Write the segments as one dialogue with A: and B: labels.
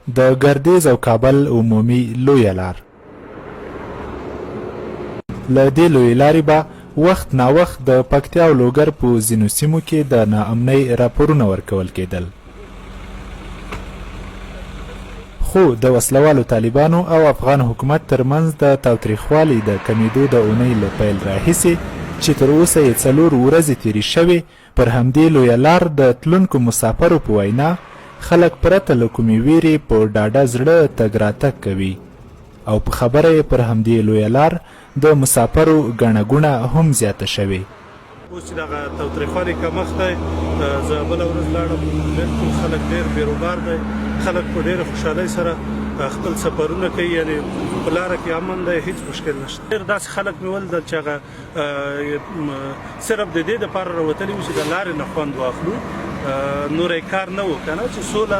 A: د ګردېز او کابل عمومي لویه لار. له دې لویې لارې به وخت ناوخت د پکتیا او لوګر په ځینو سیمو کې د ناامنۍ راپورونه ورکول کېدل. خو د وسله والو طالبانو او افغان حکومت ترمنځ د تاوتریخوالي د کمېدو د اونۍ له پیل راهیسې چې تر اوسه یې څلور ورځې تېرې شوې، پر همدې لویه لار د تلونکو مساپرو په وینا، خلک پرته له کومې وېرې په ډاډه زړه تګ راتګ کوي او په خبره یې پر همدې لویه لار د مساپرو ګڼه ګوڼه هم زیاته شوې.
B: اوس چې دغه تاوتریخوالی کمښت دی، زه بله ورځ لاړم، بالکل خلک ډېر بیروبار دی، خلک په ډېره خوشحالۍ سره خپل سفرونه کوي، یعنې په لاره کې امن دی، هیڅ مشکل نشته. ډېر داسې خلک مې ولیدل چې هغه صرف د دې لپاره راوتلي وو چې د لارې نه خوند واخلو، نور یې کار نه و، که نه چې سوله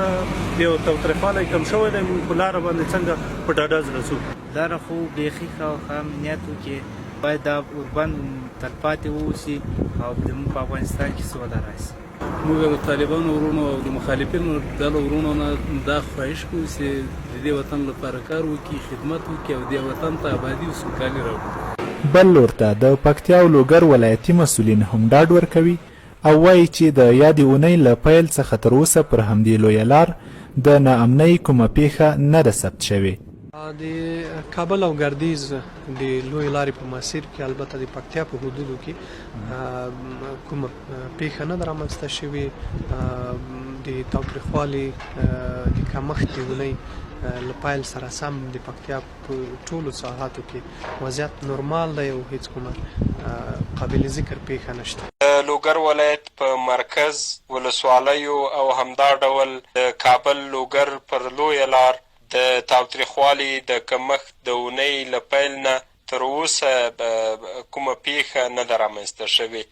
B: یو تاوتریخوالی کم شوی دی، موږ په لاره باندې څنګه په ډاډه زړه ځو.
C: لاره خو بیخي ښه او ښه امنیت و کې باید دا اوربند تلپاتې واوسي او زموږ په افغانستان کې سوله راشي.
D: موږ د طالبانو وروڼو او د مخالفینو ډلو وروڼو نه دا خواهش کوو چې د دې وطن لپاره کار وکړي، خدمت وکړي او دې وطن ته ابادي او سوکالي راوړي.
A: بل لور ته د پکتیا او لوګر ولایتي مسؤلین هم ډاډ ورکوي او وايي چې د یادې اونۍ له پیل څخه تر اوسه پر همدې لویه لار د ناامنۍ کومه پېښه نه ده ثبت شوې.
E: د کابل او ګردیز د لویې لارې په مسیر کې البته د پکتیا په حدودو کې کومه پیښه نه ده رامنځته شوې. د تاوتریخوالي د کمښت د اونۍ له پیل سره سم د پکتیا په ټولو ساحاتو کې وضعیت نورمال دی او هیڅ کومه قابل ذکر پیښه نشته.
F: د لوګر ولایت په مرکز، ولسوالیو او همدا ډول د کابل لوګر پر لویه لار د تاوتریخوالي د کمښت د اونۍ له پیل نه تر اوسه کومه پېښه نه ده رامنځته شوې.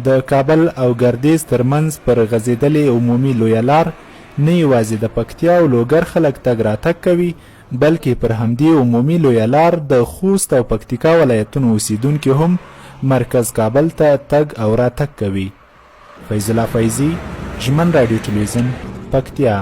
A: د کابل او ګردېز تر منځ پر غځېدلې عمومي لویه لار نه یوازې د پکتیا او لوګر خلک تګ راتګ کوي، بلکې پر همدې عمومي لویه لار د خوست او پکتیکا ولایتونو اوسېدونکي هم مرکز کابل ته تګ او راتګ کوي. فیض الله فیضي، ژمن راډیو ټلویزیون، پکتیا.